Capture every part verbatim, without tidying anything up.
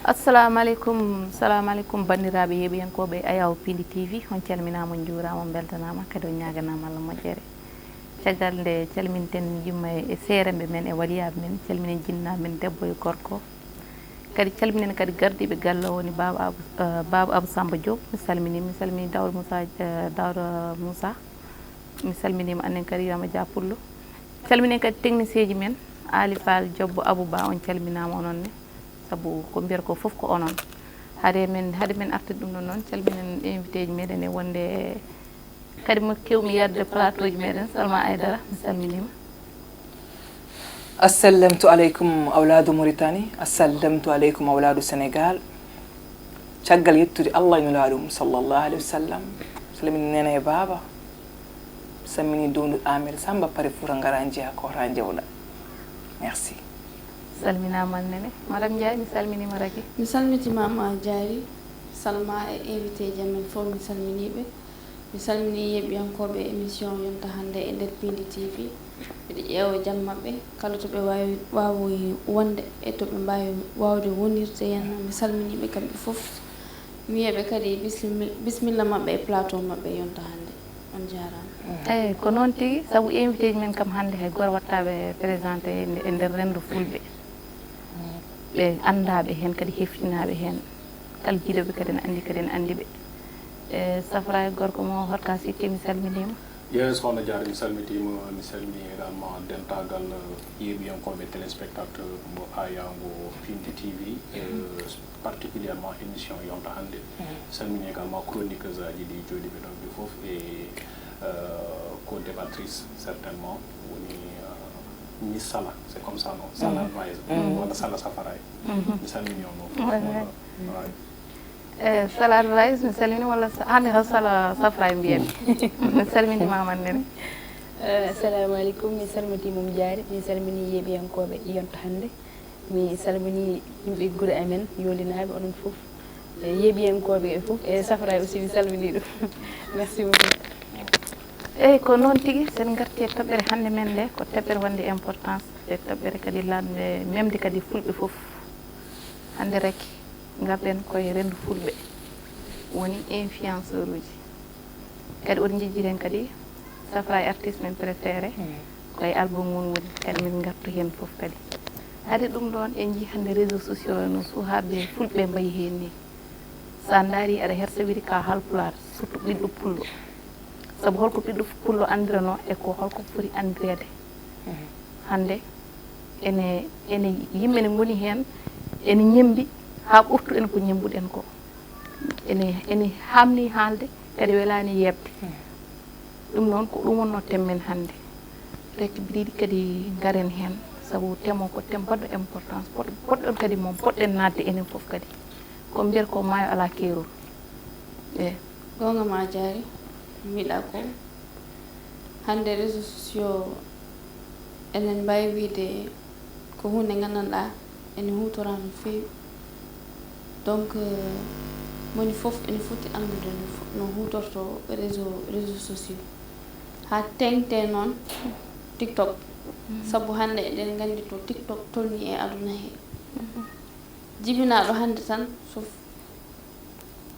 Assalamu aleykum, salamu aleykum banndiraaɓe yeeɓiyankooɓe Ayaw Pindi T V, on calminaama, on njuuraama, on mbeltanaama, kadi on ñaaganaama Allah moƴƴere. Caggal nde calminten yumma e seeremɓe men e waliyaaɓe men, calminen jinnaaɓe men debbo e gorko. Kadi calminen kadi gardiiɓe galle o woni Baaba Abu, eh, Baaba Abu Samba Diop, mi salminii, mi salminii Daawda Moussa, eh, Daawda Moussa, mi salminiima annen kadi Rama Dia Pullo. Calminen kadi technicien ji men, Ali Fall, Jobbo, Abou Ba, on calminaama onon ne. Sabu ko mbiyata ko fof ko onon. Hade men, hade men artude ɗum ɗon noon, calminen invité ji meɗen e wonde kadi mo kewmi yadde plateau ji meɗen, Salma Aydara, mi salminiima. Assallamtu aleykum awlaadu Muritani, assallamtu aleykum awlaadu Senegaal. Caggal yettude Allah e Nulaaɗo mum sallallahu alayhi wa sallam, salmini nene e baaba, salmini downdu Amir Samba, pare Fuuta ngara njeya ko ta jewla. Merci. Salminaama nene. Madame Ndiaye, mi salminiima raki. Mi salmitiima ma jaari, Salma e invité ji amen fof mi salminiiɓe. Mi salminii yeeɓiyankooɓe émission yonta hannde e nder Pindi T V. Miɗo ƴeewa jam maɓɓe, kala to ɓe waawi waawi wonde e to ɓe mbaawi waawde wonirde henna. Mi salminii ɓe kamɓe fof. Mi wiya ɓe kadi bismi- bismilla maɓɓe e plateau maɓɓe yonta hannde. On njaaraama. Eeyi, ko noon tigi, sabu invité ji men kam hannde hay gooto waɗtaa ɓe présenté e nder renndo fulɓe. Ɓe anndaaɓe heen kadi, heftinaaɓe heen. Kala jiiɗo ɓe kadi ene anndi, kadi ene anndi ɓe. E Safra e gorko mo hoto ka sikke, mi salminiima. Yes, hono jaari, mi salmitiima, mi salmini également dentaagal yeeɓiyankooɓe téléspectateur mo Ayaw Pindi T V, e particulièrement émission yonta hannde. Mi salmini également chroniqueuse aji ɗi jooɗiiɓe ɗo ɓe fof, e co-débattrice certainement woni Miss Sala, c'est comme ça non? Sala Advice walla Sala Safaray. Mi salmini on o fof. Eyi, Sala Advice, mi salmini walla hannde tan Sala Safra e mbiyami. Mi salmini ma man nene. Assalamu aleykum, mi salmitiima mi jaari, mi salmini yeeɓiyankooɓe yonta hannde, mi salmini yimɓe gure amen, yoolinaaɓe onon fof, e yeeɓiyankooɓe e fof, e Safra aussi mi salmini ɗum. Merci beaucoup. Eyi, ko noon tigi, sen ngarti e toɓɓere hannde men nde, ko toɓɓere wonde importance, e toɓɓere kadi laamde memde kadi fulɓe fof. Hannde rek, ngarɗen koye renndo fulɓe, woni influenceur uji. Kadi oɗo njejjiten kadi Safra e artiste men préféré, koye album mum woni, kadi min ngartu heen fof kadi. Hade ɗum ɗoon, en njii hannde réseau sociaux no suhaaɓe fulɓe mbayi heen ni. So a ndaari aɗa hersa wiyde ka halpulaar, surtout ɓiɗɗo pullo. Sabu holko ɓiɗɗo pullo anndirano e ko holko foti anndireede. Hannde ene ene yimɓe ne ngoni heen, ene ñemmbi haa ɓurtu en ko ñemmbuɗen ko. Ene ene haamni haalde, kadi welaani yeeɓde. Ɗum noon ko ɗum wonnoo thème men hannde. Rek mbiɗa yiɗi kadi ngaren heen, sabu thème o ko thème baɗɗo importance, poɗ- poɗɗon kadi mo poɗɗen naatde enen fof kadi. Ko mbiyata ko maayo alaa keerol. Eey. Goonga maa jaari, ko mbiɗa ko hannde réseaux sociaux enen mbaawi wiyde ko huunde nde nganndanɗaa ene huutora no feewi. Donc moni fof ene foti anndude no huutorto réseau réseaux sociaux, haa teeŋti noon TikTok, sabu hannde eɗen nganndi to TikTok tolnii e aduna hee. Jibinaaɗo hannde tan so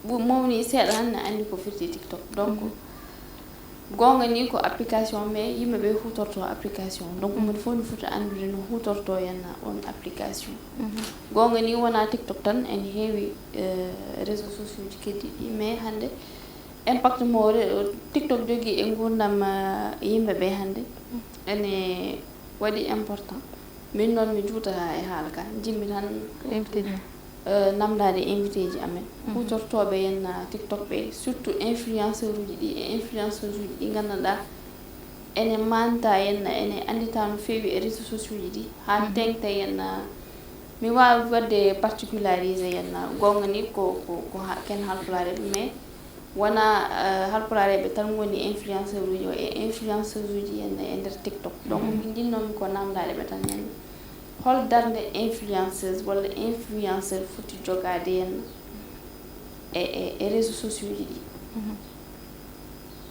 ɓu- mawni seeɗa tan ne anndi ko firti TikTok. Donc goonga ni ko application, mais yimɓe ɓe huutorto application, donc moni fof ne foti anndude no huutorto yenna on application. Goonga ni wona TikTok tan, ene heewi réseau sociaux ji keddiɗi, mais hannde impact mo TikTok jogii e nguurndam yimɓe ɓe hannde ene waɗi important. Min noon mi juutataa e haala ka, njiɗmi tan namndaade invité ji amen, huutortooɓe yenna TikTok ɓe, surtout influenceur uji ɗi e influenceuse uji ɗi nganndanɗaa ene maanta yenna, ene anndita no feewi e réseau sociaux ji ɗi, haa teeŋta yenna. Mi waawi waɗde particularisé yenna, goonga ni ko ko ko ken halpulaar en, mais wona halpulaareeɓe tan ngoni influenceur uji o e influenceuse uji en e nder TikTok. Donc min njinnoomi ko namndaade ɓe tan, en hol darnde influenceuse walla influenceur foti jogaade en e e e réseau sociaux ji ɗi?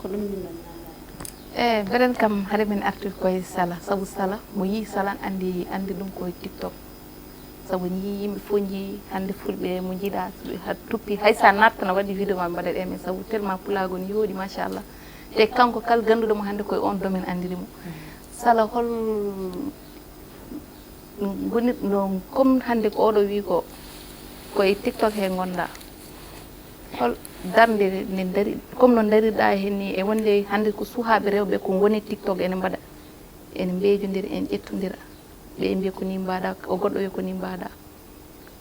Ko ɗum min noon namndaade. E mbeɗen kam hade min artude koye Sala, sabu Sala mo yii Sala anndi anndi ɗum koye TikTok. Sabu njii yimɓe fof njii hannde fulɓe mo njiiɗa, haa tuppi, hay so a naattan a waɗi vidéo ma mbaɗa ɗe, mais sabu tellement pulaagu no yooɗi, machallah. Te kanko kala gannduɗo mo hannde koye on domaine anndiri mo. Sala hol ngonir no, comme hannde ko oɗo wi ko koye TikTok he ngonɗa, hol darnde nde dari, comme no darirɗa heen ni, e wonde hannde ko suhaaɓe rewɓe ko ngoni TikTok ene mbaɗa, ene mbeejondira, en ƴettondira, ɓe mbiya ko ni mbaɗa, o goɗɗo wiya ko ni mbaɗa.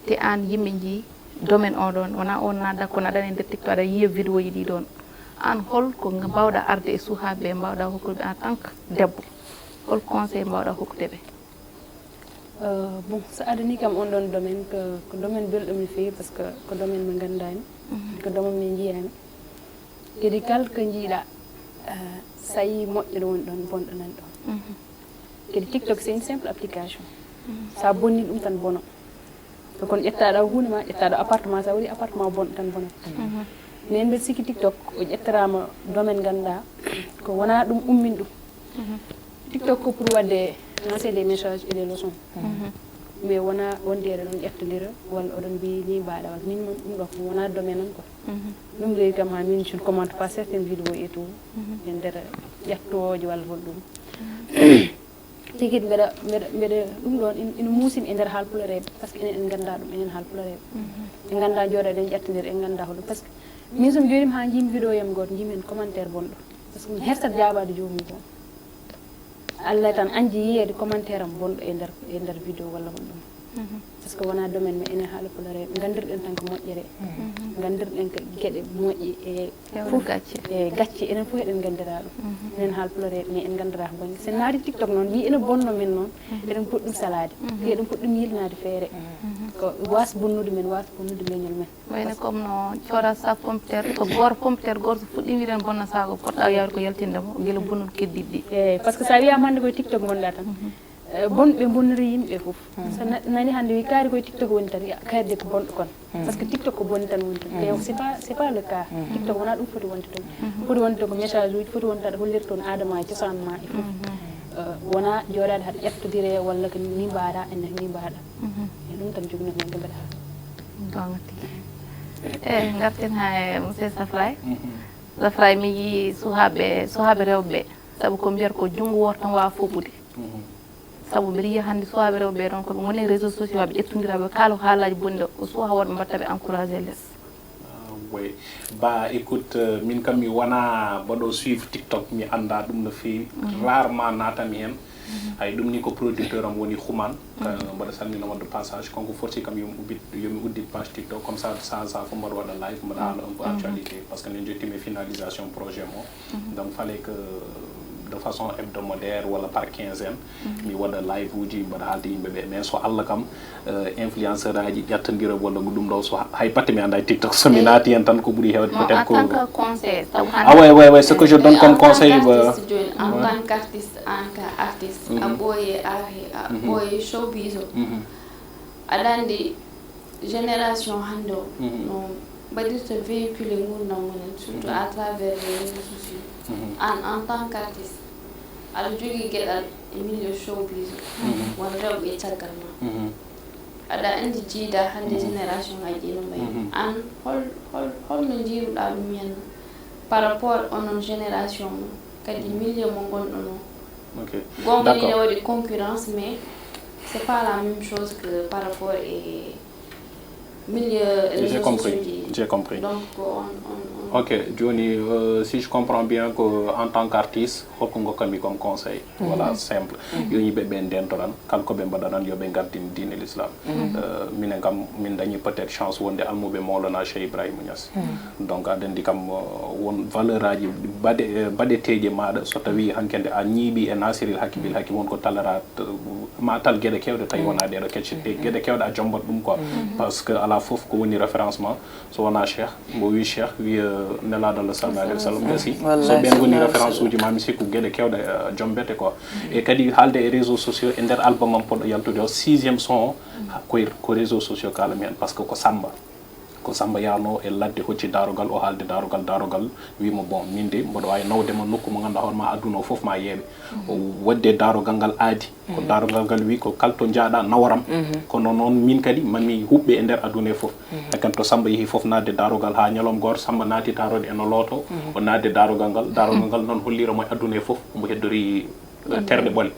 Te aan yimɓe njii domaine o ɗon, wona on naatda ko naɗan e nder TikTok aɗa yiya vidéo ji ɗi ɗon. Aan hol ko mbawɗa arde e suhaaɓe ɓe, mbawɗa hokkude ɓe en tant que debbo, hol conseil mbawɗa hokkude ɓe? Euh, bon, so adani kam on ɗon domaine ko, ko domaine belɗo mi feewi, parce que ko domaine mo nganndaami, ko domaine mi njiyaami. Kadi kala ko njiiɗa, euh, so a yii moƴƴo ɗo woni ɗon, bonɗo nan ɗon. Kadi TikTok c'est une simple application. Sa bonni ɗum tan bono. Ko kon ƴettaɗa huunde ma, ƴettaɗo appartement, sa woni appartement bonɗo tan bonat. Mais mbeɗa sikki TikTok o ƴettarama domaine ngannduɗa ko wona ɗum ummin ɗum. TikTok ko pour wadde lancer des messages et des leçons. Mais wona wonde eɗen ɗon ƴettodira walla oɗon mbiyi ni mbaɗa walla min moom ɗum ɗo ko wona domaine am quoi. Ɗum ley kam ha min je ne commente pas certaines vidéos et tout. E nder ƴettooje walla holɗum. Tigi mbeɗa mbeɗa mbeɗa ɗum ɗon ina muusimi e nder haalpulareeɓe, parce que enen en ngannda ɗum, enen haalpulareeɓe en ngannda jooɗa eɗen ƴettodira, en ngannda holɗum, parce que min somi jooɗima ha jiimi vidéo yam gooto jiimi hen commentaire bonɗo, parce que mi hersat jaabaade joomum ko Allah tan anji yiyeede commentaire am bonɗo e nder e nder vidéo walla honɗum. Parce que wona domaine men, enen haalpulareeɓe nganndirɗen tan ko moƴƴere, nganndirɗen ko geɗe moƴƴe e fof e gacce, enen fof eɗen nganndira ɗum. Enen haalpulareeɓe mais en ngannndira ko bannge, so en naati TikTok noon wi ene bonno men noon, eɗen poti ɗum salaade, eɗen poti ɗum yilnaade feere. Ko waas bonnude men, waas bonnude leñol men. Wayno comme no cooda sac pompiteer, so gooto pompiteer gooto so fuɗɗii wiide ene bonna sac o, poɗɗa yawde ko yaltinde mo gila bonnude keddiiɗi ɗi. Eeyi, parce que so a wiyaama hannde koye TikTok ngonɗaa tan, bonɓe bonnori yimɓe fof. So neɗɗo nani hannde wi kaari koye TikTok woni tan, kaari de ko bonɗo kon. Parce que TikTok ko bonni tan woni tan. Te c'est pas c'est pas le cas. TikTok wona ɗum foti wonde toon. Foti wonde toon ko message uji, foti wonde aɗa hollira toon aadama e cosaan ma e fof. Wona jooɗaade haɗa ƴettodire walla ko ni mbaɗa ene ni mbaɗa. E ɗum tan joginoomi hen ko mbeɗa haala. Goonga tigi. E ngarten ha e monsieur Safraye. Safraye mi yii suhaaɓe suhaaɓe rewɓe, sabu ko mbiyata ko junngo wooto tan waawa foɓɓude. Sabu mbiɗa yiya hannde suwaaɓe rewɓe ɓee ɗoon ko ɓe ngoni e réseau sociaux ɓe ƴettondira ɓe kaala ko haalaaji bonɗi, ko suwaa wooɓe mbaɗta ɓe encouragé les. Way ba écoute, min kam mi wona mbaɗo suivre TikTok, mi annda ɗum no feewi. Rarement naatami heen. Hay ɗum ni ko producteur am woni Human. Mbaɗa salmina mo de passage, kanko forsi kam yomi ubbit yomi uddit page TikTok, comme ça ça ça fof mbaɗa waɗa live mbaɗa haala un peu actualité, parce que min jottimi e finalisation projet mo. Donc fallait que de façon hebdomadaire walla par quinzaine mi waɗa live uji mbaɗa haalde yimɓe ɓe, mais so Allah kam influenceur aji ƴettondira walla ko ɗum ɗo, so hay batte mi annda e TikTok, so mi naati hen tan ko ɓuri hewde peut être ko. Ah ouais ouais ouais, ce que je donne comme conseil ba. En tant qu'artiste, en tant qu'artiste a ɓooye art a ɓooye showbiz o, aɗa anndi génération hannde o no mbaɗirta véhiculé nguurndam mumen, surtout à travers les réseaux sociaux. An en tant qu'artiste aɗa jogii geɗal e milieu showbiz o, won rewɓe e caggal ma. Aɗa anndi jiida hannde génération ngaji no mbayi. An hol hol holno njiiruɗaa ɗum heen par rapport onon génération mo kadi milieu mo ngonɗon o? Goonga ni ne waɗi concurrence, mais c'est pas la même chose que par rapport e milieu réseaux sociaux ji. J'ai compris. Donc on on on. Ok, jooni si je comprends bien ko en tant qu'artiste holko ngokkatmi comme conseil? Voilà, simple. Yo yimɓe ɓe ndentoran kala ko ɓe mbaɗanan yo ɓe ngardin diine l'islam. Minen kam min dañi peut être chance wonde almuɓe Mawlana Cheikh Ibrahima Niass. Donc aɗa anndi kam won valeur aji baɗe baɗeteeje maaɗa so tawi hankende a ñiiɓi e nasiril haqqi bil haqqi won ko talaraat ma tal geɗe kewɗe tawi wona ɗeɗo kecce te geɗe kewɗe a jombat ɗum quoi. Parce que ala fof ko woni référence ma so wona cheikh mbo wi cheikh wiya nelaɗo Allah sallallahu alaihi wasallam gasi. So ɓen woni référence uji ma mi sikku geɗe kewɗe jombete quoi. E kadi haalde e réseau sociaux e nder album am poɗɗo yaltude o sixième son o ko réseau sociaux kalami hen parce que ko samba. Ko Samba yahnoo e ladde, hocci daarogal, o haalde daarogal, daarogal wii mo, "Bon, min de mboɗo waawi nawde ma nokku mo ngannduɗaa hoore ma aduna o fof ma yeeɓe." O wadde daarogal ngal aadi. Ko daarogal ngal wii ko kala to njaaɗa naworam. Kono noon min kadi mami huɓɓe e nder aduna e fof. Hakken to Samba yehi fof naatde daarogal haa ñalawma gooto Samba naati taaroode eno looto. O naatde daarogal ngal, daarogal ngal noon hollira mo e aduna e fof omo heddori eh, terɗe ɓole.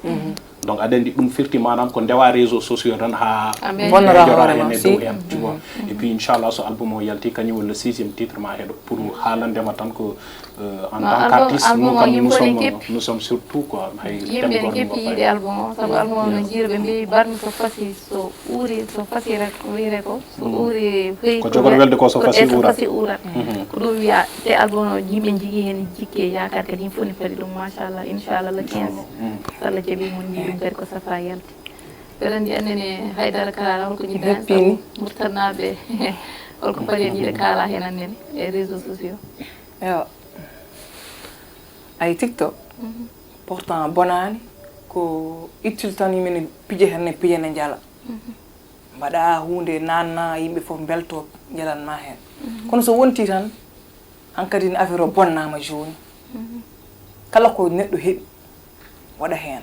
Donc aɗa anndi ɗum firti maanaam ko ndewa réseaux sociaux tan haa Amen. Bonnora ndejoraa hoore heen ma, e dow si. Heen, tu vois. Et puis Inchallah so album o yalti kañum woni le sixième titre ma heɗo pour haalande ma tan ko euh, en Non, tant album- qu'artiste album nous o comme nous yimɓe sommes, keppi. Nous sommes surtout quoi hay Yimɓe thème ne goto keppi mo yiide fayi. Album o sabu album o no jiiruɓe mbi barmi so fasi so uuri so fasi rek ko wiyre ko so uuri heyi Ko jogori welde ko so fasi uura. Fasi uura. Ko ɗum wiya te album o yimɓe jigi heen jikke yaakaar kadi yimɓe fof ne padi ɗum machallah inchallah le quinze so Allah jaɓi mon mbi ɗum kadi ko safa yalti mbeɗa anndi annene haydara kala holko jiɗɗa heen Heppini. Sabu murtanaaɓe holko padi en jiɗe kaala heen annene e réseaux sociaux Yo. Ay TikTok. Pourtant bonaani ko utile tan yimɓe pije heen ne pije ne njala. Mbaɗa huunde nanna yimɓe fof mbelto njalan ma heen. Kono so wonti tan hankadi ne affaire o bonnaama jooni. Kala ko neɗɗo heɓi waɗa heen.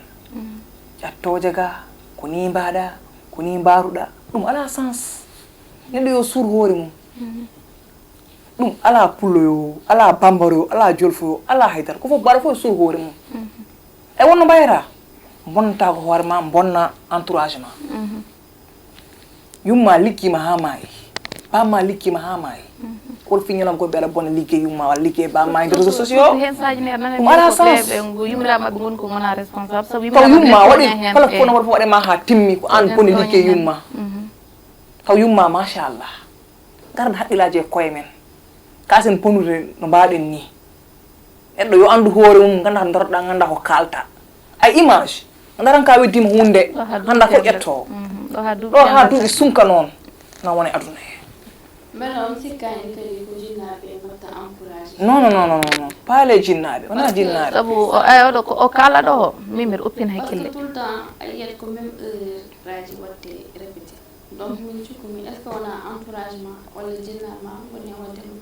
Ƴattoje ga ko ni mbaɗa ko ni mbaruɗa ɗum ala sens. Neɗɗo yo suur hoore mum. Ɗum alaa pullo yo, alaa bambara yo, alaa jolfo yo, alaa haydara. Ko fof mbaɗa fof e suur hoore mum. E wonno mbayata bonnata ko hoore ma bonna entourage ma. Yumma liggima ha maayi. Bamma liggima ha maayi. Wol fi ñalam ko ɓeɗa bonna liggey yumma walla liggey bamma e réseaux sociaux. Ɗum ala sens. Taw yumma waɗi kala fof no waɗi ma ha timmi ko an bonni liggey yumma. Taw yumma machallah. Ngarda haqqillaaji e koye men. Kasen bonude no mbaɗen ni. Neɗɗo yo anndu hoore mum, ngannda ko ndoroɗa, ngannda ko kaalta. Ay image, ndaran ka weddima hunde, hannda ko ƴetto. Ɗo ha duuɓi sunka noon, na wona e aduna he. Mbela on sikka en kadi ko jinnaaɓe mbatta encouragé? Non, non, non, non, non, non. Pas les jinnaaɓe, wona jinnaaɓe. Sabu o ay oɗo ko o kala ɗo, min mbiɗa uppina hakkille. Parce que tout le temps a yiyat ko même heure raji watte répété. Donc min cukkumi est ce que wona encouragement walla jinnaɓe ma woni e wadde ɗum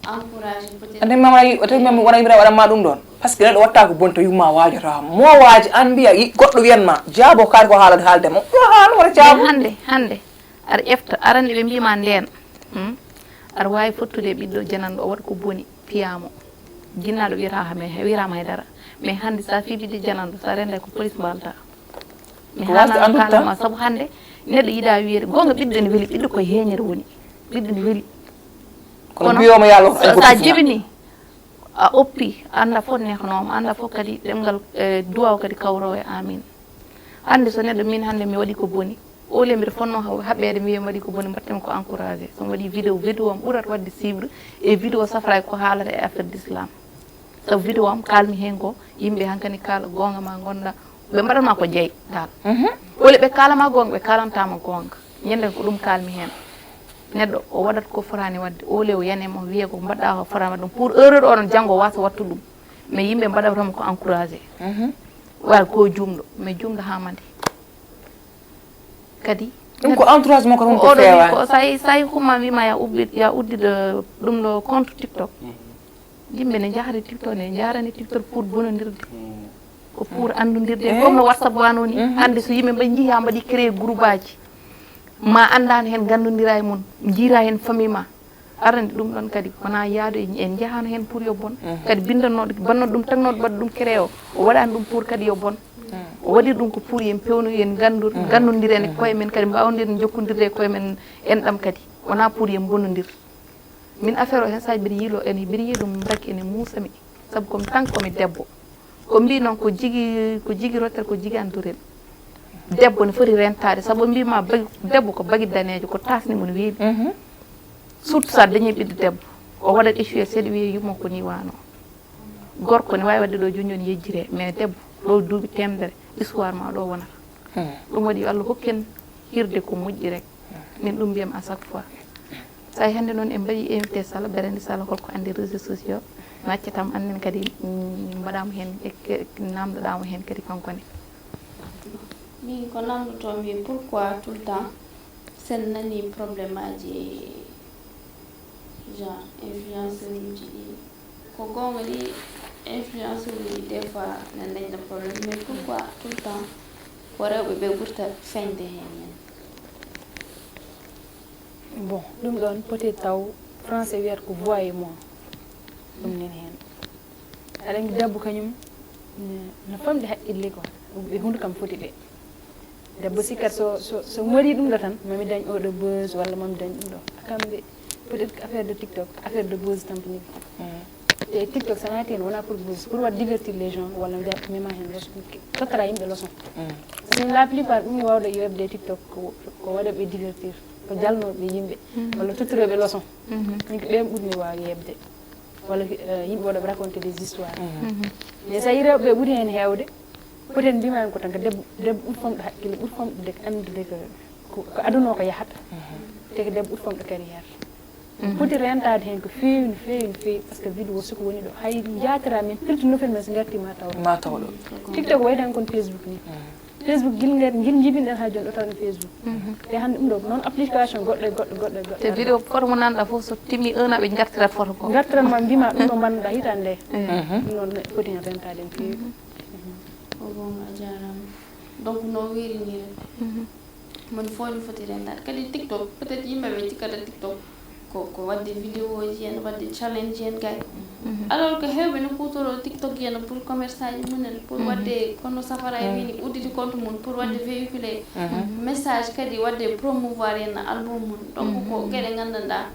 encouragé peut être ande mama yi o tawi mami wona yimira waɗan ma ɗum ɗon parce que neɗɗo watta ko bonta yumma wajata mo waji an mbiya goɗɗo wiyan ma jaabo kaari ko haalade haalde mo yo haal wona jaabo hande hande aɗa ƴefta arande ɓe mbima nden hmm? Aɗa wawi fottude e ɓiɗɗo jananɗo o waɗa ko boni piyamo jinnaɗo wiyata ha wiyatama haydara mais hande sa fiɓiɗi jananɗo sa renda ko police mbalta mi haalano kalama sabu hande neɗɗo yiɗa wiyede gonga ɓiɗɗo ne weeli ɓiɗɗo koye heñere woni ɓiɗɗo ne weeli kono mbiyoma yallo sa jibini a oppi anda fof nehnoma anda fof kadi ɗemgal e duwaw kadi kawrowo e amin hande so neɗɗo min hande mi waɗi ko boni Au lieu mbiɗa fotnoo haɓɓeede mi wiya mi waɗii ko boni mbaɗten ko encouragé so mi waɗii vidéo vidéo am ɓurat waɗde suivre e vidéo safraaki ko haalata e affaire d' islam sabu vidéo am kaalmi heen ko yimɓe hankadi kaala goonga ma ngonda ɓe mbaɗatma ko jeyi dal au lieu ɓe kaalama goonga ɓe kaalantama goonga ñanden ko ɗum kaalmi heen neɗɗo o waɗat ko fotaani waɗde au lieu o yanema wiya ko mbaɗɗa ko fotaani waɗde ɗum pour erreur oɗon janngo wasa wattu ɗum mais yimɓe mbaɗatama ko encouragé wala ko jumɗo mais jumɗo hamade kadi ɗum ko entourage makko tan ko feewa ko sayi sayi huma wima ya ubbi ya uddida ɗum ɗo compte tiktok yimɓe ne jahata tiktok ne jarani tiktok pour bonondirde ko pour andudirde comme no whatsapp wano ni hande so yimɓe mbaɗi jiiha mbaɗi créé groupe aji ma andano hen gandodira e mum jiira hen famille ma Arande ɗum ɗon kadi wona yaadu en en njahano heen pour yo bon kadi binndannoɗo bannoɗo ɗum tagnoɗo waɗa ɗum créé o o waɗani ɗum pour kadi yo bon o waɗiri ɗum ko pour yen pewno yen nganndur nganndodir en e koye men kadi mbawdir jokkodirde e koye men enɗam kadi wona pour yen bonodir min affaire o heen saji mbiɗa yiilo ene mbiɗa yiya ɗum mbaki ene muusami sabu komi tan komi debbo ko mbi noon ko jigi ko jigi rotere ko jigi anduren debbo ne foti rentade sabu mbima bagi debbo ko bagi danejo ko tasni mo no weeɓi surtout sa dañi ɓiɗɗo debbo o waɗat échoué seeɗa wiye yumma ko ni wano gorko ne wawi wadde ɗo joni joni yejjire mais debbo ɗo duuɓi temedere histoire ma ɗo wonata ɗum waɗi yo allah hokken hirde ko moƴƴi rek min ɗum mbiyam à chaque fois Tawi hannde noon en mbaɗii invité Sala, Berende Sala holko anndi réseaux sociaux, mi accataa mo annden kadi mbaɗaa mo heen, naamndoɗaa mo heen kadi kanko ne. Min ko naamndotoo-mi pourquoi tout le temps sen nanii problème aji Genre influenceur uji ɗi, ko goonga ni, influenceur uji des fois ne dañna problème, mais pourquoi tout le temps ko rewɓe ɓe ɓurta feeñde heen heen? Bon, ɗum ɗoon peut-être taw français wiyata ko voyez-moi. Ɗum nen heen. Aɗa anndi debbo kañum, mm, no famɗi haqqille quoi. Ɓe hunde kam foti ɓe. Debbo sikkat so so so mori ɗum ɗo tan mami dañ oɗo buzz walla mami dañ ɗum ɗo. Kamɓe peut-être que affaire de TikTok, affaire de buzz tampini. Te TikTok so naati heen wona pour buzz, pour waɗ divertir les gens walla mema heen leçon, tottata yimɓe leçon. Sabu la plupart ɓurmi wawde yebde TikTok ko ko waɗaɓe divertir, ko jalnoɓe yimɓe walla tottiroɓe leçon. Min ko ɓen ɓurmi waawi yebde. Walla eh, yimɓe waɗa raconter des histoires. Mais so a yi rewɓe ɓe ɓuri heen heewde, peut-être mbima en ko tan ko debbo debbo ɓuri famɗo hakkille, ɓuri famɗude ko anndude ko ko ko aduna o ko yahata. Te ko debbo ɓuri famɗo carrière. Foti rentade heen ko feewi no feewi no feewi, par ce que vidéo soko woni ɗo hay jaatira min pirti nofel men so ngarti ma taw. Ma taw ɗo. TikTok wayi tan kon Facebook ni. Facebook gil ngar gil jibinɗen ha joni ɗo tawmi Facebook. Te hande ɗum ɗo noon application goɗɗo e goɗɗo goɗɗo e goɗɗo. Te vidéo photo mo nanɗa fof so timmi un an ɓe gartirat photo ko. Gartiran ma mbima ɗum ɗo mbannoɗa hitande nde. Ɗum noon foti hen rentade en feewi. O goonga a jaaraama. Donc no wiiri ni rek. Mon fof no foti rentade kadi TikTok peut être yimɓe ɓe cikkata TikTok ko ko wadde vidéo ji en wadde challenge en gay. Alors que hewɓe no kutoro TikTok en pour commerce aji mumen pour wadde kono safara e wini udditi compte mum pour wadde véhiculer message kadi wadde promouvoir en album mum. Donc ko geɗe gandanɗa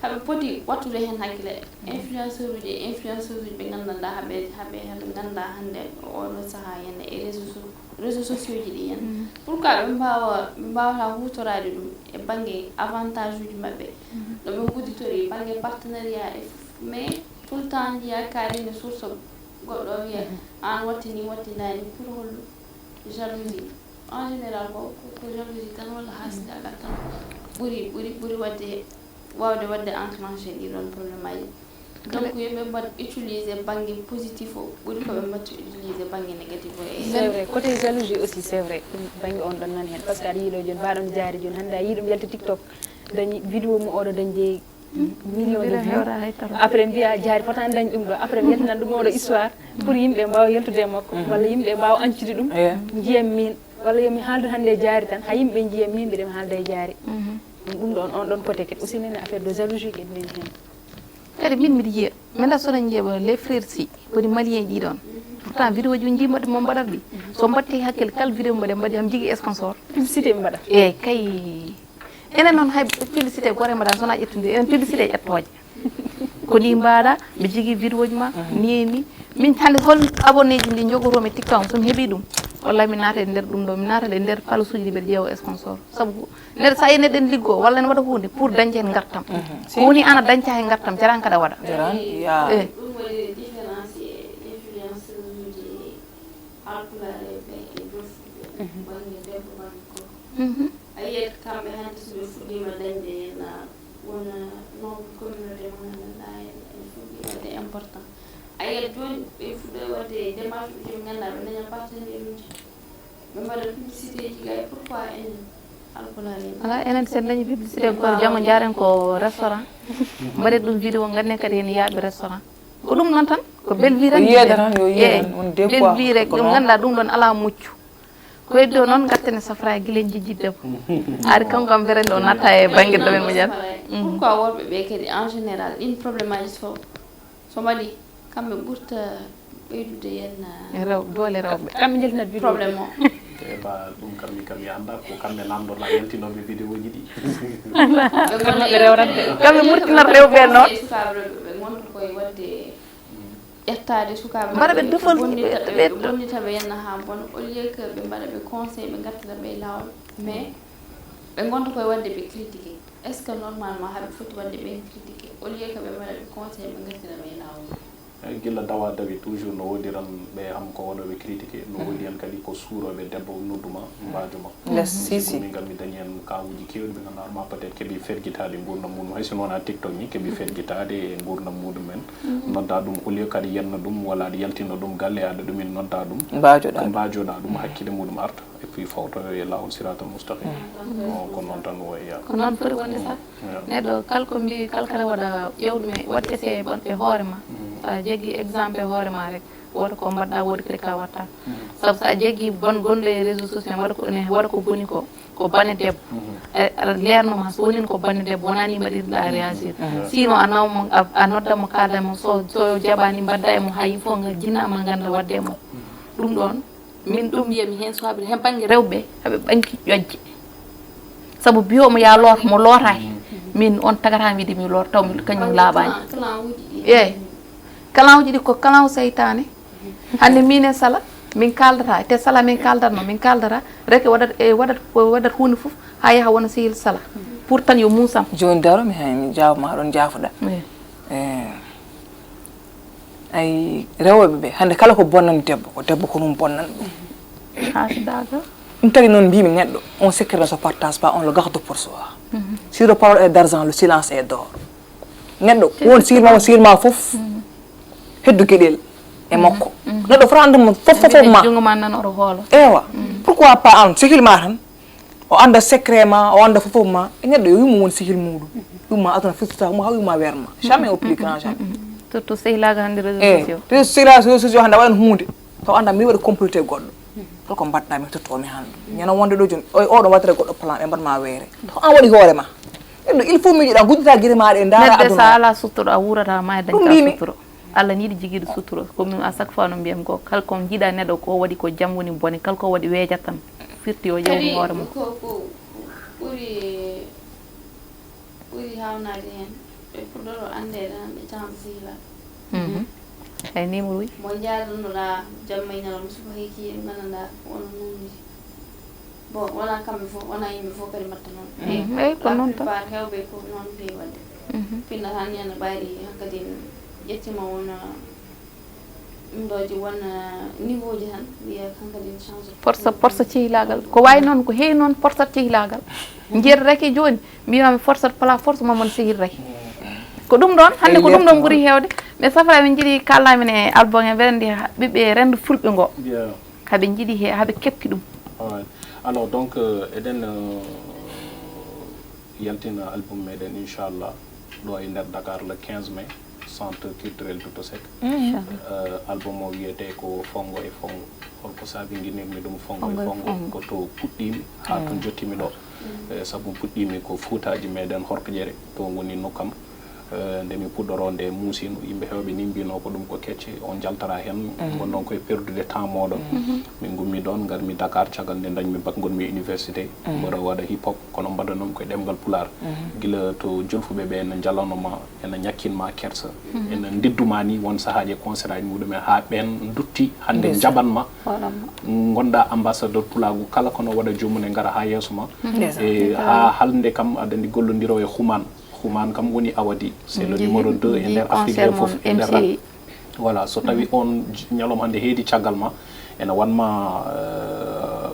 haɓe poti wattude hen hakkille. Influenceur uji e influenceuse uji ɓe gandanɗa haɓe haɓe haɓe ganda hande oɗo saaha henne e réseau so réseaux sociaux ji ɗi en pourquoi ɓe mbawa ɓe mbawata hutoraade ɗum e bannge avantage uji maɓɓe no ɓe ngudditori bannge partenariat e fof mais tout le temps njiya kaari ne source goɗɗo o wiya an wattini wattindani pour holɗum jalousie en général ko ko jalousie tan walla hasdagal tan ɓuri ɓuri ɓuri wadde wawde wadde enclenché ɗiɗon problème aji donc yimɓe mbaɗ utilisé bangge positif o ɓuri ko ɓe mbaɗta utilisé bangge négatif o e c'est vrai côté jalousie aussi c'est vrai ɗum bangge on ɗon nani hen par ce que aɗa yiiɗo joni mbaɗon jaari joni hande a yiiɗum yalta tiktok dañi vidéo mo oɗo dañde million de vues après mbiya jaari fotani dañ ɗum ɗo après mi yaltinan ɗum oɗo histoire pour yimɓe mbawa yaltude e makko walla yimɓe mbawa ancude ɗum jiyam min walla yomi haaldu hande jaari tan ha yimɓe jiyam min mbiɗa mi haalda e jaari ɗum ɗon on ɗon côté kadi aussi nene affaire de jalousie kadi nani hen kadi min mbiɗa yiya mi nda sona jeeɓa les frères si woni malien ji ɗon pourtant vidéo ji jimbaɗe mo mbaɗat ɗi so mbatti hakkille kala vidéo mbaɗe mbaɗi ham jigi sponsor publicité mi mbaɗa eyyi kay enen noon hay publicité gore mbaɗa sona ƴettude enen publicité ƴettoje ko ni mbaɗa mi jigi vidéo ji ma ni ni min hande hol abonné ji ndi jogotomi tiktok somi heeɓi ɗum wallay mi naata e nder ɗum ɗo mi naata e nder palace uji ɗi mbeɗa ƴeewa sponsor saabu neɗɗo sa yi neɗɗo ene liggo walla ene waɗa hunde pour dañde hen gartam ko woni an a dañta hen gartam jarani kaɗa waɗa jarani ya Eh, ɗum waɗi différence e influenceuseji halpulareɓe e jofuɓe bangge debbo bangge gorko mhm. A yiyat kamɓe hannde so ɓe fuɗɗiima dañde na wona nombre communauté mo nganndanɗaa ene fuɗɗi waɗde important a yiyat jooni ɓe fuɗɗoy waɗde démarche uji ɓe ngannduɗaa ɓe daña partenaire uji ɓe mbaɗa publicité ji gay pourquoi enen alpulaar en ala enen sen dañi publicité ko janngo jaaren ko restaurant mbaɗen ɗum vidéo ngannden kadi heen yaaɓe restaurant ko ɗum noon tan ko belle vie tan yiyede tan yo yiyede tan woni des fois belle vie rek ɗum ngannduɗaa ɗum ɗoon alaa muccu ko heddi o noon ngarten e safra e gila en jejjidde ba ari kanko am berende o natta e banggue domaine mo ƴan pourquoi worɓe ɓe kadi en général ɗin probléme aji so so mbaɗi kamɓe ɓurta ɓeydude yenna rew doole rewɓe kamɓe jaltinat vidéo problème o eba ɗum kam min kam mi annda ko kamɓe namdorla yaltinoɓe vidéo ji ɗi kamɓe rewrande kamɓe murtinat rewɓe noon sukaaɓe rewɓe ɓe gonta koye waɗde ƴettaade sukaaɓe mbaɗa ɓe defal ɓe bonnita ɓe yenna haa bona au lieu que ɓe mbaɗa ɓe conseil ɓe ngartira ɓe e laawol mais ɓe ngonta koye waɗde ɓe critiqué est ce que normalement haɓe foti waɗde ɓen critiqué au lieu que ɓe mbaɗa ɓe conseil ɓe ngartira ɓe e laawol Gila dawa dawi toujours no woodi ran ɓe ham ko waɗooɓe critiqué, no woodi hen kadi ko suurooɓe debbo noddu ma, mbaajo ma. Yes, si, si. Min kam mi dañi hen kawuji kewɗi ɓe ngannduɗaa ma peut-être keeɓi fergitaade nguurndam muɗum, hay so noon ha TikTok ni keeɓi fergitaade e nguurndam muɗum en. Nodda ɗum au lieu kadi yenna ɗum walla aɗa yaltina ɗum galle aɗa ɗumin nodda ɗum. Mbaajoɗaa ko ɗum. Mbaajoɗaa ɗum hakkille muɗum arta et puis fawtoyo e laawol siratal mustaqim. Ko, ko noon tan woya. Ko noon foti wonde sa. Neɗɗo kala ko mbi kala kala waɗa ƴeew ɗum e waɗ essayé ɓon e hoore ma. Sa jeggi exemple e hoore ma rek, woto ko mbaɗɗa woodi kadi ka watta. Sabu sa jeggi bon gonɗo e réseau social ne waɗa ko ne waɗa ko boni ko, ko bane debbo. E, aɗa leerno ma so woni ko bane debbo wona ni mbaɗirɗa réagir. Sinon a naw mo a, a nodda mo kalda mo so so jaɓani mbaɗda e mo hay fof nga jinna ma ganda wadde e mo. Ɗum ɗon min ɗum mbiyami heen suwaaɓe heen bannge rewɓe haɓe ɓangi ƴoƴje. Sabu biyo mo ya loot mo lootaaki. Min on tagata wiide mi loot taw mi kañum laaɓaani. Eeyi. Kalawuji ɗi ko kalaw seytaane. Hannde min e sala min kaaldata te sala min kaaldatno min kaaldata reke waɗat e waɗat waɗat huunde fof haa yaha wona sehil sala. Pour tan yo muusam. Jooni daro mi hay mi jaabma ɗon jaafoɗa. Eeyi. Ay rewɓe ɓe hannde kala ko bonnan debbo ko debbo ko ɗum bonnan ɗum. Haasidaaka. Ɗum tagi noon mbimi neɗɗo on secret ne se partage pas, on le garde pour soi. Si le parole est d'argent le silence est d'or. Neɗɗo won sirma o sirma fof heddu geɗel e makko. Neɗɗo fota andemo fof fof ma. Jungo ma nan oɗo hoolo. Ewa. Pourquoi pas an sehil ma tan o anda secret ma o anda fof fof ma e neɗɗo yo yumma won sehil muɗum. Yumma aduna fistata mo haw yumma werma jamais au plus grand jamais. Surtout sehilaga hannde réseau sociaux. Te sehila réseau sociaux hannde a waɗan hunde taw anda mi waɗa comploté goɗɗo. Holko mbaɗɗa mi totto mi hannde ñana wonde ɗo joni oy oɗo waɗata goɗɗo plan ɓe mbaɗma weere taw an waɗi hoore ma. Neɗɗo il faut miijoɗa guddita gueɗe maɗa e ndaara. Neɗɗo sa aduna ala suttoɗo a wurata ma e dañta mbimi suttoɗo. Allah niiɗi jigiiɗo sutura. Ko min à chaque fois no mbiyam ko kala ko jiiɗa neɗɗo ko waɗi ko jam woni bone kala ko waɗi weejat tan firti o ƴeew kadi hoore mum. Ko ko ɓuri ɓuri hawnaade heen ɓe puɗɗoro anndeede tan ɓe canza sehilaaɓe. Ay ni mo wi mo njaarnoɗa jamma e ñalawma suba hay kiye nganndanɗa ko ono nanndi. Bon wona kamɓe fof wona yimɓe fof kadi mbaɗta noon. Eyi ko noon tan. Plupart heewɓe ko noon feewi waɗde. Pinna tan ñande ɓayri hankadi ƴettima wona ɗum ɗo ji won niveau ji tan wiya hankadi change. Porsa porsa cehilagal ko wawi noon ko heewi noon porsat cehilagal. Jeeɗatake jooni mbimami forsat pala force momon sehil rek. Ko ɗum ɗon hannde ko ɗum ɗon ɓuri heewde. Mais safra min jiiɗi kalnamin e album e mbeɗa ndi ɓiɓɓe rendo fulɓe ngo. Haɓe jiiɗi he haɓe kepti ɗum. Alright. Alors donc euh, eɗen euh, yaltina album meɗen inchallah ɗo e nder Dakar le quinze mai, centre culturel Douto Seck. Euh, album o wiyete ko Fongo e Fongo. Holko saabi guinirmi ɗum Fongo e Fongo? Ko to puɗɗimi ha to jottimi ɗo. Eh, sabu puɗɗimi ko fuutaji meɗen horko ƴere to woni nokkam. Eh, nde mi puɗɗoro nde muusino yimɓe hewɓe ni mbino ko ɗum ko kecce on jaltara hen. Gonnon koye perdude temps moɗon. Min gummi ɗon garmi Dakar caggal nde dañmi bak gonmi université. Mboɗo waɗa hip hop kono mbaɗanom koye ɗemgal pulaar. Gila to jolfuɓe ɓe ene jalanoma ene ñakkinma kersa. Ene ndidduma ni won sahaji e concert aji muɗumen ha ɓen dutti hannde jaɓanma. Gonɗa ambassadeur pulagu kala kono waɗa jomum e gara ha yeeso ma. E ha halde kam aɗa andi gollodiro e Human. Human kam woni awadi c'est le numéro deux e nder Afrique fof e nder rap. Voilà so tawi on ñalawma hannde heedi caggal ma ene wanma euh,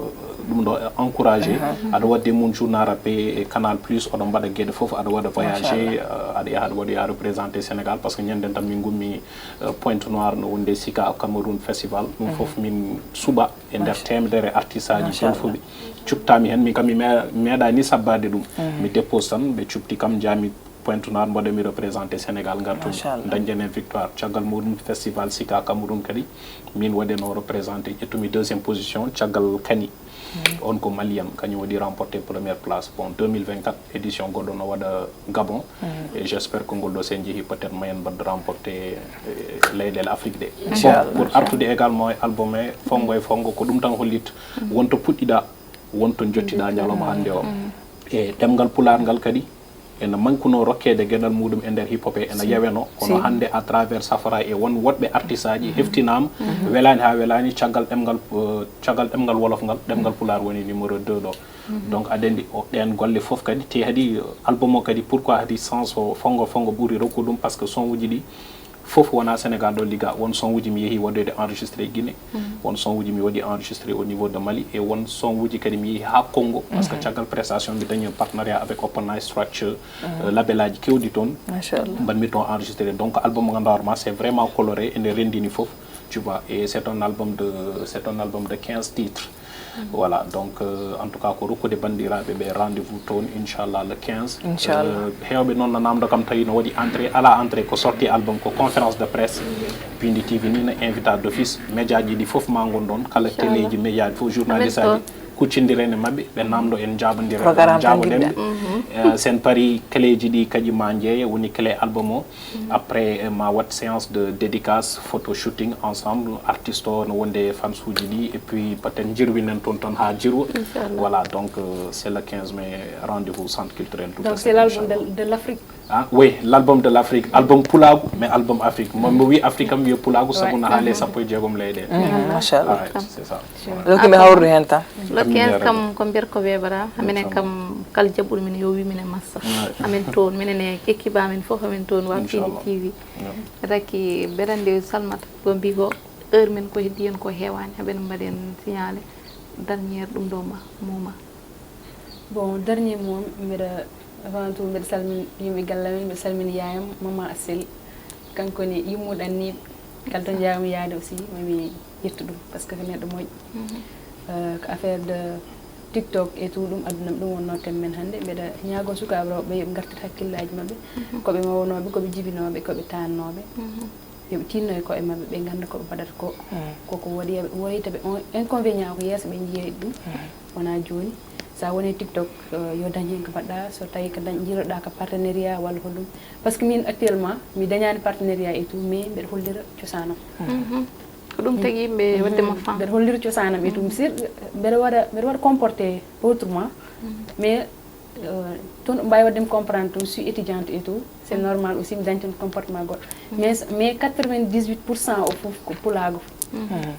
ɗum ɗo encouragé. Aɗa wadde mum journal rap e Canal Plus oɗon mbaɗa gueɗe fof aɗa waɗa voyagé. Aɗa yaha aɗa waɗoya représenté Sénégal par ce que ñanden tan min gummi euh, Pointe Noire no wonde Sika Cameroun Festival ɗum fof min suɓa e nder temedere artiste aji jolfuɓe. Cuɓtami hen min kam mi meeɗani sabbade ɗum. Mi dépose tan ɓe cuɓti kam jami Pointe Noire mboɗo mi représenté Sénégal ngartumi dañden hen victoire caggal muɗum festival Sika Cameroun kadi min waɗeno représenté ƴettumi deuxième position caggal Kani. On ko malien kañum waɗi remporté première place bon deux mille vingt-quatre édition goɗɗo no waɗa Gabon. Et j'espère ko ngol ɗo sen jeehi peut-être mayen mbaɗa remporté leyɗele Afrique ɗe. Bon pour artude également e album e Fongo e Fongo ko ɗum tan hollitta wonto puɗɗiɗa wonto jottiɗa ñalawma hannde o. E ɗemngal pulaar ngal kadi ene mankuno rokkeede geɗal muɗum e nder hip hop e ene yaweno kono hannde à travers safara e won woɗɓe artiste aji heftinaama welaani haa welaani caggal ɗemngal caggal ɗemngal wolof ngal ɗemngal pulaar woni numéro deux ɗo. Donc aɗa anndi o ɗeen golle fof kadi te hadi album o kadi pourquoi hadi sens o Fongo Fongo ɓuri rokku ɗum parce que son uji ɗi Fof wona Sénégal ɗo ligga. Won son uji mi yeehi waɗoyde enregistré Guinée, won son uji mi waɗi enregistré au niveau de Mali, et won son uji kadi mi yeehi ha Congo, parce que caggal prestation mi dañi un partenariat avec Open Eye Structure, euh, label aji kewɗi toon. Machallah. Mbaɗmi toon enregistré. Donc album mo ganduɗa hoore ma, c'est vraiment coloré, ene rendini fof, tu vois, et c'est un album de, c'est un album de quinze titres. Voilà, donc euh, en tout cas ko rokkude banndiraaɓe ɓe rendez-vous toon, inchallah, le quinze. Inchallah. Euh, heewɓe noon no namdo kam, tawi no waɗi entrée, ala entrée, ko sorti album, ko conférence de presse. Pindi T V ni no invita d'office, média ji ɗi fof ma ngon ɗon, kala télé ji, média ji fof, journaliste aji, kuccindiren e maɓɓe, ɓe namdo en, jaabondiren, jaaboɗen ɓe. Euh, sen pari clé ji ɗi kadi ma jeeye, woni clé album o. Après euh, ma waɗ séance de dédicace, photo shooting ensemble, artiste o no wonde e fans uji ɗi, et puis peut-être jirwinen toon tan ha jirwa. Voilà, donc euh, c'est le quinze mai, rendez-vous centre culturel Toutassem, donc c'est l'album de, de l'Afrique. Ah oui, l'album de l'Afrique, album pulaagu mais album Afrique. Mo mo wi Afrique kam wiya pulaagu, sabu na haale sappo e jeegom leyɗe. Machallah. Ah, c'est ça. Rokki mi hawrude heen tan. Le quinze kam ko mbiyat ko weeɓata, minen kam kala jaɓɓuɗo min yo wi minen massa. Amin toon, minen e équipe amin fof amin toon, wa Pindi T V. Raki mbeɗa anndi Salmata ko mbi ko heure min ko heddi en ko heewaani, haɓen mbaɗen signalé dernier ɗum ɗo ma, moma. Bon, dernier mot, mbeɗa, avant tout, mbeɗa salmina yimɓe galle amen, mbeɗa salmina yaayam, maman Assel. Kanko ne yimmuɗo anniiɓe. Kala to njaawmi yaade aussi, mami ƴettu ɗum, parce que ko neɗɗo moƴƴo. Euh, ko affaire de TikTok et tout, ɗum aduna ɗum wonno thème men hannde. Mbeɗa ñaago sukaaɓe rewɓe ɓe yoɓe ngartir hakkillaaji maɓɓe, ko ɓe mawnooɓe, ko ɓe jibinooɓe, ko ɓe taannooɓe. Yoɓe tinno e koye maɓɓe, ɓe ngannda ko ɓe mbaɗata ko. Koko waɗi woyta ɓe on inconvénient ko yeeso ɓe njiya ɗum. Wona jooni, sa woni TikTok, euh, yo dañ hen ko mbaɗɗa, so tawi ko dañ, jiiloɗa ko partenariat walla ko ɗum. Parce que min actuellement, mi dañani partenariat et tout, mais mbeɗa hollira cosanam. Ko ɗum tagi yimɓe wadde ma fan. Mbeɗa hollira cosanam et tout. Si mbeɗa waɗa, mbeɗa waɗa comporté autrement, mais euh, toon ɗum mbawi waɗde mi comprendre, toon suis étudiante et tout, c'est normal aussi mi dañ toon comportement goɗɗo. Mais mais quatre-vingt-dix-huit pour cent o fof ko pulaagu.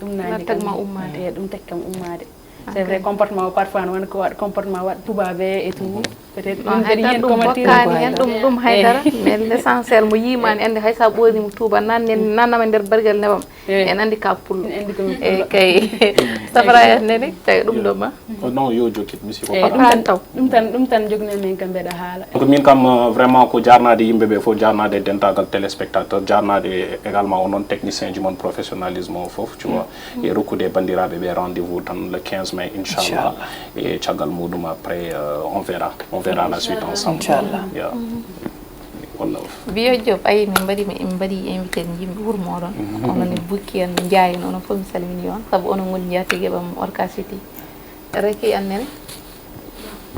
Ɗum nani tagma ummaade. E ɗum tagkam ummaade. C'est vrai, comportement o parfois no wona ko waɗ comportement waɗ tubabe et tout. Peut-être ɗum kadi yen commentaire bokkaani hen, ɗum ɗum haydara. Mais l'essentiel mo yiimaani, andi hay sa ɓoornima tuuba nan nanama nder bargal nebam. En andi ka pullo. En andi ko min pullo. Kay. Safara nene tawi ɗum ɗo ma. Oh, non, yo jokkit mi siko. Ɗum tan taw, ɗum tan, ɗum tan jogna min kam mbeɗa haala. Donc min kam euh, vraiment ko jarnade yimɓe ɓe fof, jarnade dentagal téléspectateur, jarnade également onon technicien ji mon, professionnalisme o fof, tu vois. E rokkude banndiraaɓe ɓe rendez-vous tan le quinze mai, inchallah. E caggal muɗum après euh, on verra, on verra la suite ensemble. Inchallah. Yeah. Wallah. Biyo Diop, ayi min mbaɗi, min mbaɗi invité yimɓe wuro moɗon. Onon e Bukki en, Ndiaye, onon fof mi salmini on, sabu onon ngoni njaatige ɓam Orca City. Reki annene.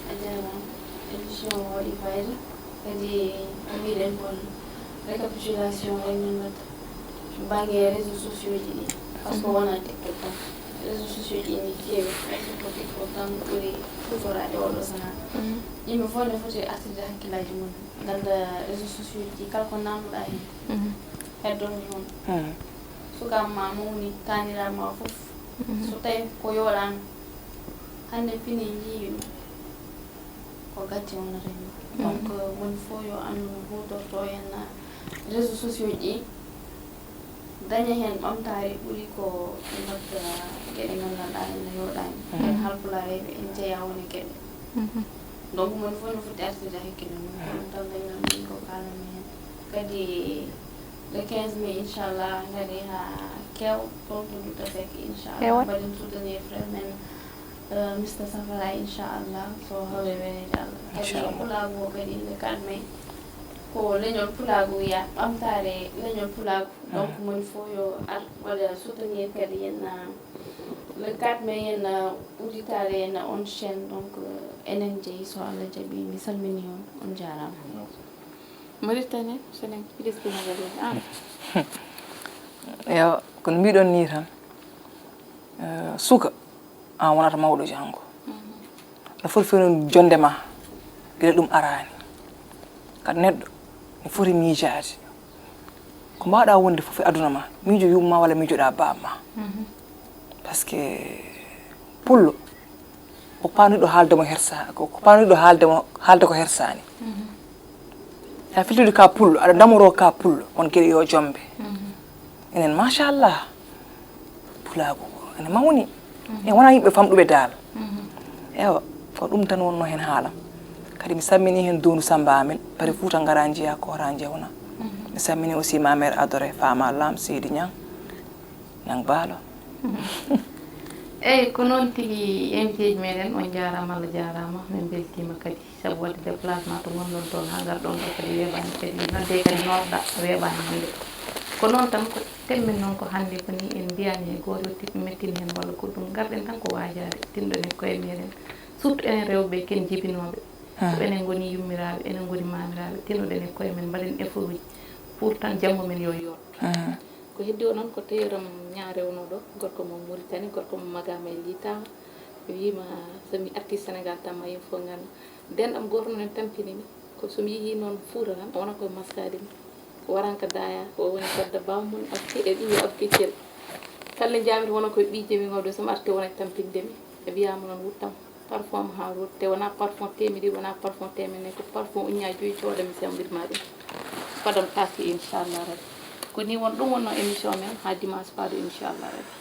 A jarama. Émission o waɗi fayida. Kadi ko mbiɗen kon, récapitulation o min mbatta bangge réseaux sociaux ji ɗi. Parce que wona TikTok tan. Réseaux sociaux ji ɗi keewi. Parce que ko TikTok tan ɓuri hutorade oɗo saha. Yimɓe fof ne foti artirde hakkillaji mum. Ganda réseaux sociaux ji kala ko nannuɗa hen. Heddoto toon. Suka ma mawni, tanira ma fof. So tawi ko yoɗano. Hande fini jiiwi ɗum. Ko gacce wonata hen. Donc mon fof yo andu no hutorto hen réseaux sociaux ji. Daña heen ɓamtaare ɓuri ko mbatta geɗe nganndanɗaa en no yooɗaani. En halpulareeɓe en jeyaa wone geɗe. Donc moni fof no foti artirde hakkille mum, ko ɗum tan dañnan min ko kaalanmi heen. Kadi le quinze mai inchallah ngari haa keew toon to Duta Seck inchallah. Mbaɗen soutenir frère men Mister Safara inchallah, so hawre weneede Allah. Kadi pulaagu o kadi le quatre mai ko leñol pulaagu wiya ɓamtaare leñol pulaagu. Donc moni fof yo ar waɗa soutenir kadi yen le quatre mai yen udditaare yen on chaîne. Donc enen jeyi so Allah jaɓi. Mi salmini on, on jaaraama. Mauritanie, Sénégal, please be my guest. Yo, kono mbiɗon ni tan, eh, suka an wonata mawɗo janngo. Aɗa foti fewnude jonde ma gila ɗum araani. Kadi neɗɗo ne foti miijaade ko mbawɗa wonde fof e aduna ma, miijo yumma walla miijoɗa bamma. Parce que pullo ko panuɗo haalde mo hersa, ko panuɗo haalde mo haalde ko hersani. A filtude ka pullo, aɗa damoro ka pullo, on geɗe yo jombe. Enen, machallah, pulaagu ene mawni. E wona yimɓe famɗuɓe dal. Ewa, ko ɗum tan wonno hen haalam. Kadi mi sammini hen Donu Samba amen, pare Fuuta ngara njiya ko hora njewna. Mi sammini aussi ma mère Adoré, fama lam Seydi Niang, Niang Baalo. Eyyi, ko noon tigi invité ji meɗen, on jarama, Allah jarama, min beltima kadi sabu wadde déplacement to gonɗon toon ha garɗon ɗo, kadi weɓani, kadi nodde kadi noɗɗa weɓani hande. Ko noon tan, ko temmen noon ko hande ko ni en mbiyani e goto tiɗɗo mettini hen walla ko ɗum, garɗen tan ko wajade, tinɗon e koye meɗen, surtout enen rewɓe ken jibinoɓe. So enen goni yummiraɓe, enen goni mamiraɓe, tinnoɗen e koye men, mbaɗen effort uji pour tan janggo men yo yooɗ. Ko heddi o noon ko tailleur am ña rewnoɗo, gorko mo Mauritanie, gorko mo Magama e Litama. Mi wiima so mi arti Sénégal tan ma yimɓe fof ngannda. Denɗam gooto noon en tampini mi. Ko so mi yehii noon Fuuta tan, o wona koye maskaade mi. O waran ko Daya, o woni fodde baaw mum, Abki e ɓiye Abki Thiel. Kala njaami to wona koye ɓiije min ngawde, so mi arti o wona e tampinde mi. E wiyaama noon wuttam parfum am haa ruuɗ, te wonaa parfum teemedde ɗiɗi, wonaa parfum teemedde nayi, ko parfum uññaaji joyi cooda mi sembir ma ɗum. Fadam taaki inchallah rabbi. Ko ni won ɗum wonno émission men haa dimanche faaɗo inchallah rabbi.